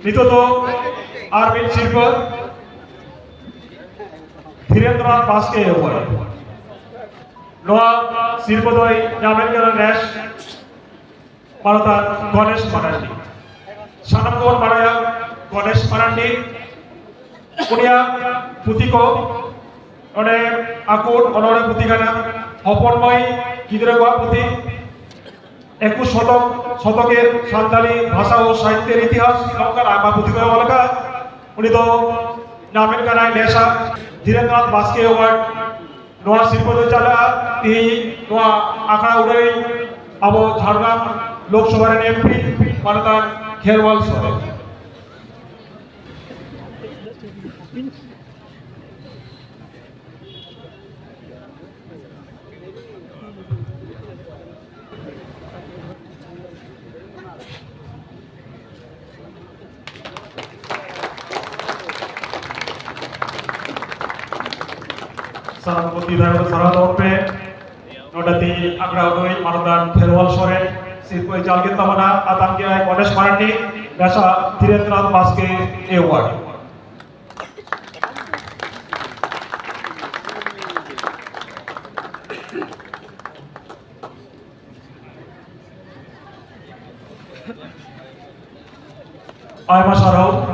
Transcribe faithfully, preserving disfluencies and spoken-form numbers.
ᱱᱤᱛᱚᱜ ᱫᱚ ᱟᱨ ᱢᱤᱫ ᱥᱤᱨᱯᱟᱹ, ᱫᱷᱤᱨᱮᱱᱫᱨᱚᱱᱟᱛᱷ ᱵᱟᱥᱠᱮ ᱮᱣᱟᱨᱰ᱾ ᱱᱚᱣᱟ ᱥᱤᱨᱯᱟᱹ ᱫᱚᱭ ᱧᱟᱢᱮᱫ ᱠᱟᱱᱟ ᱱᱮᱥ ᱢᱟᱱᱚᱛᱟᱱ ᱜᱚᱱᱮᱥ ᱢᱟᱨᱟᱱᱰᱤ᱾ ᱥᱟᱱᱟᱢ ᱠᱚᱵᱚᱱ ᱵᱟᱲᱟᱭᱟ ᱜᱚᱱᱮᱥ ᱢᱟᱨᱟᱱᱰᱤ, ᱩᱱᱤᱭᱟᱜ ᱯᱩᱛᱷᱤ ᱠᱚ, ᱱᱚᱰᱮ ᱟᱠᱚᱴ ᱚᱱᱚᱬᱦᱮ ᱯᱩᱛᱷᱤ ᱠᱟᱱᱟ, ᱦᱚᱯᱚᱱ ᱢᱟᱹᱭ ᱜᱤᱫᱽᱨᱟᱹ ᱠᱚᱣᱟᱜ ᱯᱩᱛᱷᱤ, ᱮᱠᱩᱥ ᱥᱚᱛᱚᱠ, ᱥᱚᱛᱚᱠᱮᱨ ᱥᱟᱱᱛᱟᱲᱤ ᱵᱷᱟᱥᱟ ᱳ ᱥᱟᱦᱤᱛᱛᱮᱨ ᱤᱛᱤᱦᱟᱥ, ᱱᱚᱝᱠᱟᱱ ᱟᱭᱢᱟ ᱯᱩᱛᱷᱤ ᱠᱚᱭ ᱚᱞ ᱟᱠᱟᱫᱼᱟ᱾ ᱩᱱᱤ ᱫᱚ ᱧᱟᱢᱮᱫ ᱠᱟᱱᱟᱭ ᱱᱮᱥᱟ ᱫᱷᱤᱨᱮᱱᱫᱨᱚᱱᱟᱛᱷ ᱵᱟᱥᱠᱮ ᱮᱣᱟᱨᱰ᱾ ᱱᱚᱣᱟ ᱥᱤᱨᱯᱟᱹ ᱫᱚ ᱪᱟᱞᱟᱜᱼᱟ ᱛᱮᱦᱮᱧ ᱱᱚᱣᱟ ᱟᱠᱷᱲᱟ ᱩᱰᱟᱹᱭ ᱟᱵᱚ ᱡᱷᱟᱲᱜᱨᱟᱢ ᱞᱳᱠᱥᱚᱵᱷᱟ ᱨᱮᱱ ᱮᱢᱯᱤ ᱢᱟᱱᱚᱛᱟᱱ ᱠᱷᱮᱨᱣᱟᱞ ᱥᱚᱨᱮᱱ᱾ ᱥᱟᱨᱟᱝᱜᱚ ᱛᱤ ᱫᱟᱭᱟ ᱠᱟᱛᱮ ᱥᱟᱨᱦᱟᱣ ᱛᱟᱵᱚᱱ ᱯᱮ᱾ ᱱᱚᱰᱮ ᱛᱮᱦᱮᱧ ᱟᱠᱷᱲᱟ ᱩᱰᱩᱠᱤᱡ ᱢᱟᱱᱚᱛᱟᱱ ᱠᱷᱮᱨᱣᱟᱞ ᱥᱚᱨᱮᱱ ᱥᱤᱨᱯᱟᱹᱭ ᱪᱟᱞ ᱠᱮᱫ ᱛᱟᱵᱚᱱᱟ, ᱟᱛᱟᱝ ᱠᱮᱫᱟᱭ ᱜᱚᱱᱮᱥ ᱢᱟᱨᱟᱱᱰᱤ, ᱵᱮᱥᱟ ᱫᱷᱤᱨᱮᱱᱫᱨᱚᱱᱟᱛᱷ ᱵᱟᱥᱠᱮ ᱮᱣᱟᱨᱰ᱾ ᱟᱭᱢᱟ ᱥᱟᱨᱦᱟᱣ᱾